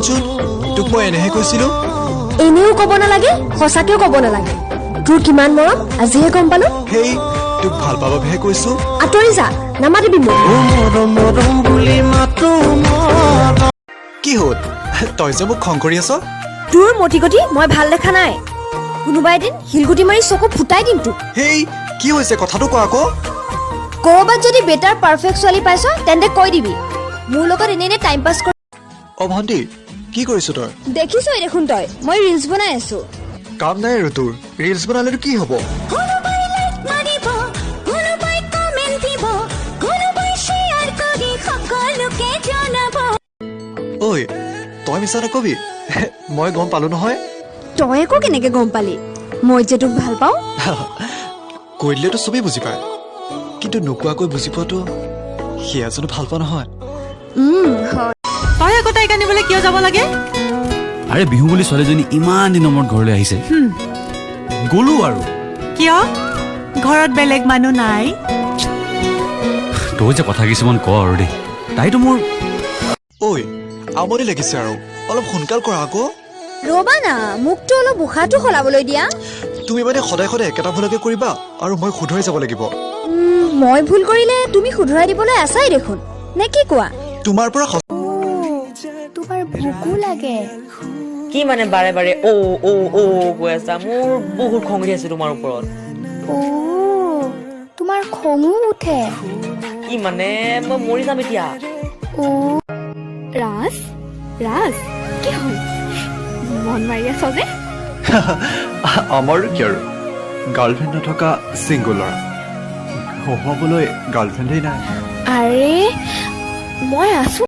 শুনচোন, তোক মই এনেহে কৈছিলো। এনেও ক'ব নালাগে, সঁচাকেও ক'ব নালাগে। তোৰ কিমান মৰম আজিহে গম পালো। হেই, তোক ভাল পাওঁ বাবেহে কৈছো। আঁতৰি যা, নামাতিবি মোক। মৰম বুলি মাতো। কি হ'ল, তই যে মোক খং কৰি আছ? তোৰ মতি গতি মই ভাল দেখা নাই। কোনোবা এদিন শিলগুটি মাৰি চকু ফুটাই দিম তোক। হেই, কি হৈছে, কথাটো কোৱা আকৌ। ক'ৰবাত যদি বেটাৰ পাৰফেক্ট ছোৱালী পাইছ, তেন্তে কৈ দিবি। মোৰ লগত এনেই এনেই টাইম পাছ কৰ। অ ভণ্টি, কি কৰিছ তই? দেখিছই দেখোন তই, মই ৰিলচ বনাই আছো। কাম নাই আৰু তোৰ, ৰিলচ বনালেতো কি হ'ব? কোনোবাই লাইক মাৰিব, কোনোবাই কমেণ্ট দিব, কোনোবাই শ্বেয়াৰ কৰি সকলোকে জনাব। ঐ, তই মিছা নকবি, মই গম পালো নহয়। তই আকৌ কেনেকে গম পালি মই যে তোক ভাল পাওঁ? কৈ দিলেতো চবেই বুজি পায়, কিন্তু নোকোৱাকৈ বুজি পোৱাটো সেয়া জানো ভাল পোৱা নহয়? হয়। তই আকৌ তাইক আনিবলৈ কিয় যাব লাগে? আৰে, বিহু বুলি ছোৱালীজনী ইমান দিনৰ মূৰত ঘৰলৈ আহিছে, গ'লো আৰু। কিয়, ঘৰত বেলেগ মানুহ নাই? তই যে কথা কিছুমান ক আৰু দেই, তাইতো মোৰ ঐ, আমনি লাগিছে আৰু, অলপ সোনকাল কৰা আকৌ। ৰ'বা না, মোকতো অলপ উশাহটো সলাবলৈ দিয়া। তুমি মানে সদায় সদায় একেটা ভুলকে কৰিবা আৰু মই শুধৰাই যাব লাগিব? মই ভুল কৰিলে তুমি শুধৰাই দিবলৈ আছাই দেখোন, নে কি কোৱা? তোমাৰ পৰা তোমাৰ ভোকো লাগে। কি মানে বাৰে বাৰে অ অ অ কৈ আছা? মোৰ বহুত খং উঠি আছে তোমাৰ ওপৰত। অ', তোমাৰ খঙো উঠে? কি মানে, মই মৰি যাম এতিয়া। অ', ৰাজ, ৰাজ, কি হ'ল? মন মাৰি আছ যে? আমাৰো কি আৰু, গাৰ্লফ্ৰেণ্ড নথকা ছিংগল ল'ৰা, হহুৱাবলৈ গাৰ্লফ্ৰেণ্ডেই নাই। আৰে, মই আছো।